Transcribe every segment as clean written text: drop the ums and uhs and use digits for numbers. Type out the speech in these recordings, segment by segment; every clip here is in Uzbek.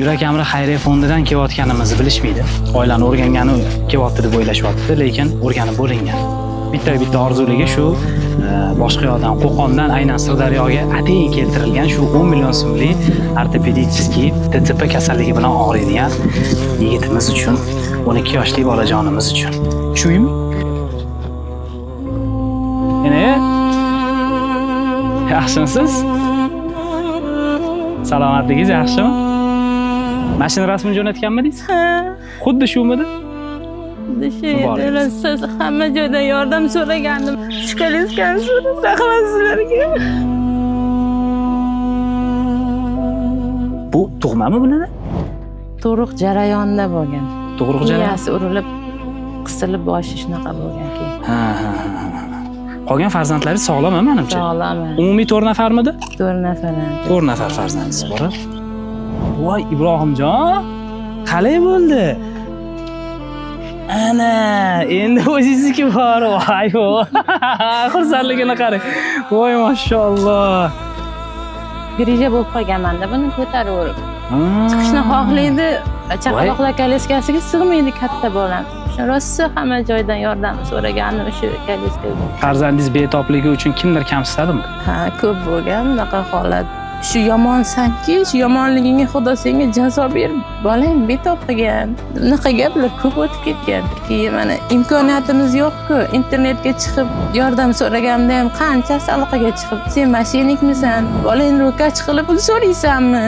Yurak amri xayriya fondidan kelayotganimizni bilishmaydi. Oilani o'rgangani kelyapti deb o'ylashyapti, lekin o'rganib bo'lingan. Bitta orzuligi shu boshqa yoqdan, Qo'qondan aynan Sirdaryoga atayin keltirilgan shu 10 million so'mlik ortopedический DCP kasalligi bilan og'riydigan yigitimiz uchun, 12 yoshli bolajonimiz uchun. Tushuymi? Endi yaxshimisiz? Salomatligingiz yaxshimi? Mashina rasmini jo'natganmidingiz? Ha, Xuddi shumidi? shu Muborak. edi. Siz hamma joydan yordam so'ragandim. Shu koleskani so'rab, rahmat sizlarga. Bu tug'mami bular? Tug'ruq jarayonida bo'lgan. Tug'ruq jarayon. Miyasi urilib, qisilib boshi shunaqa bo'lgan keyin. Ha, ha, ha, ha. Qolgan farzandlari sog'lom a menimcha. Sog'lom. Umumiy 4 nafarmidi? 4 nafar. 4 nafar farzandingiz bor. a? Voy Ibrohimjon, qalay bo'ldi? Ana, endi o'zingizniki bor. Voy, vo. Xursandligini qarang. Voy, mashalloh. Grija bo'lib qolganmanda buni ko'taraverib. Chiqishni xohlaydi, chaqaloqlar koleskasiga sig'maydi katta bolam. O'sha rosa hamma joydan yordam so'ragandim o'sha koleskaga. Farzandingiz betobligi uchun kimdir kamsitadimi? Ha, ko'p bo'lgan bunaqa holat. Shu yomonsanki, shu yomonligingga Xudo senga jazo berib, bolang betob qilgan. Bunaqa gaplar ko'p o'tib ketgan. Keyin mana imkoniyatimiz yo'q-ku, internetga chiqib yordam so'raganimda ham qanchasi aloqaga chiqib, sen mashinikmisan, bolangni ro'kach qilib pul so'raysanmi?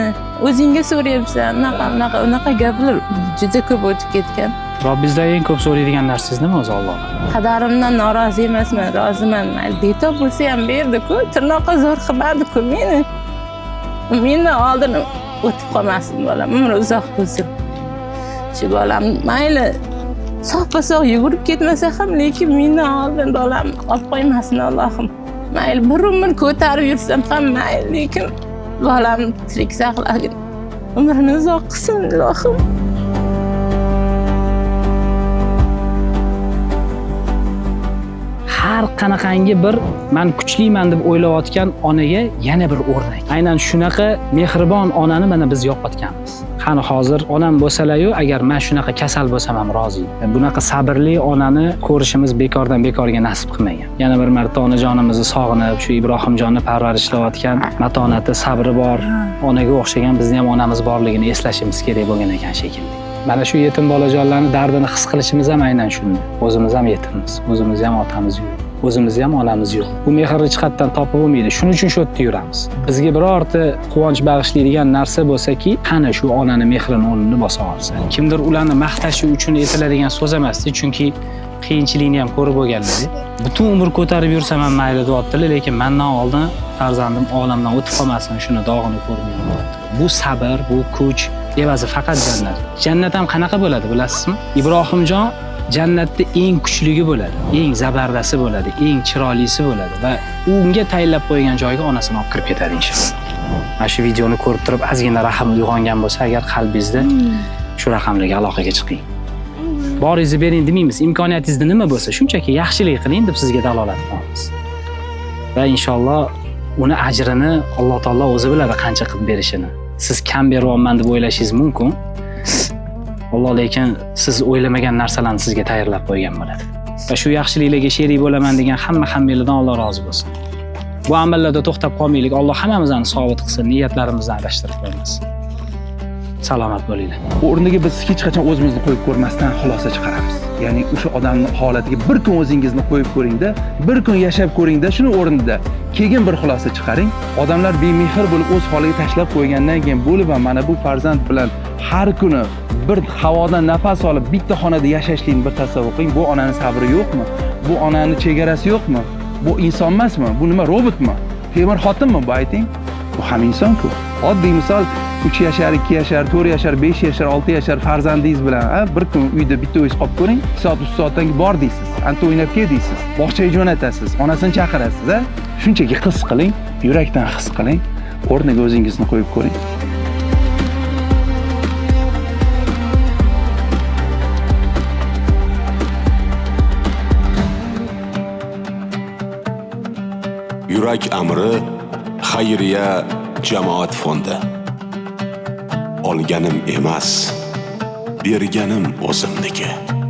O'zingga so'rayapsan. Unaqa, unaqa, unaqa gaplar juda ko'p o'tib ketgan. Robbingizdan eng ko'p so'raydigan narsangiz nima o'zi Allohdan? Qadarimdan norozi emasman, roziman. Mayli, betob bo'lsa ham berdi-ku, tirnoqqa zo'r qilmadi-ku meni. Mendan oldin o'tib qolmasin bolam, umri uzoq bo'lsin. Shu bolam mayli soppa-sog' yugurib ketmasa ham, lekin mendan oldin bolam olib qo'ymasin Allohim. Mayli bir umr ko'tarib yursam ham mayli, lekin bolam tirik saqlagin. Umrini uzoq qilsin Allohim. Har qanaqangi bir men kuchliman deb o'ylayotgan onaga yana bir o'rnak. Aynan shunaqa mehribon onani mana biz yo'qotganmiz. Qani hozir onam bo'lsalar-yu, agar men shunaqa kasal bo'lsam ham rozi. Bunaqa sabrli onani ko'rishimiz bekordan bekorga nasib qilmagan. Yana bir marta onajonimizni sog'inib, shu Ibrohimjonni parvarishlayotgan matonati, sabri bor onaga o'xshagan bizni ham onamiz borligini eslashimiz kerak bo'lgan ekan shekilli. Mana shu yetim bolajonlarning dardini his qilishimiz ham aynan shunda. O'zimiz ham yetimmiz, o'zimiz ham otamiz yo'q, o'zimiz ham onamiz yo'q. Bu mehrni hech qayerdan topib bo'lmaydi. Shuning uchun shu yerda yuramiz. Bizga birorta quvonch bag'ishlaydigan narsa bo'lsa-ki, qani shu onani mehrini o'rnini bosa olsa. Kimdir ularni maqtashi uchun aytiladigan so'z emasdi, chunki qiyinchilikni ham ko'rib bo'lganlar. Butun umr ko'tarib yursam ham mayli deyaptilar, lekin mendan oldin farzandim olamdan o'tib qolmasin, shuni dog'ini ko'rmayman deyapti. Bu sabr, bu kuch evazi faqat jannat. Jannat ham qanaqa bo'ladi bilasizmi? Ibrohimjon jannatda eng kuchligi bo'ladi, eng zabardasi bo'ladi, eng chiroylisi bo'ladi va unga tayinlab qo'ygan joyga onasini olib kirib ketadi inshaalloh. Mana shu videoni ko'rib turib ozgina rahm uyg'ongan bo'lsa, agar qalbingizda shu raqamlarga aloqaga chiqing. Boringizni bering demaymiz, imkoniyatingizda nima bo'lsa, shunchaki yaxshilik qiling deb sizga dalolat qilamiz. Va inshaalloh uni ajrini Alloh taolo o'zi biladi qancha qilib berishini. Siz kam beryapman deb o'ylashingiz mumkin. Alloh lekin siz o'ylamagan narsalarni sizga tayyorlab qo'ygan bo'ladi. Va shu yaxshiliklarga sherik bo'laman degan hamma hammanglardan Alloh rozi bo'lsin. Bu amallarda to'xtab qolmaylik. Alloh hammamizni sobit qilsin, niyatlarimizni adashtirib qo'ymasin. Salomat bo'linglar. O'rniga biz hech qachon o'zimizni qo'yib ko'rmasdan xulosa chiqaramiz. Ya'ni o'sha odamning holatiga bir kun o'zingizni qo'yib ko'ringda, bir kun yashab ko'ringda shuni o'rnida, keyin bir xulosa chiqaring. Odamlar bemehr bo'lib o'z holiga tashlab qo'ygandan keyin bo'lib ham mana bu farzand bilan har kuni bir havodan nafas olib bitta xonada yashashlikni bir tasavvur qiling. Bu onani sabri yo'qmi? Bu onani chegarasi yo'qmi? Bu inson emasmi? Bu nima, robotmi? Temir xotinmi bu, ayting? Bu ham inson-ku. Oddiy misol, 3 yashar, 2 yashar, 4 yashar, 5 yashar, 6 yashar farzandingiz bilan, ha, bir kun uyda bitta o'zingiz qolib ko'ring, 2 soat, 3 soatdan keyin bor deysiz, anta o'ynab kel deysiz, bog'chaga jo'natasiz, onasini chaqirasiz, ha? Shunchaki his qiling, yurakdan his qiling, o'rniga o'zingizni qo'yib ko'ring. Yurak amri xayriya jamoat fondi. Olganim emas, berganim o'zimniki.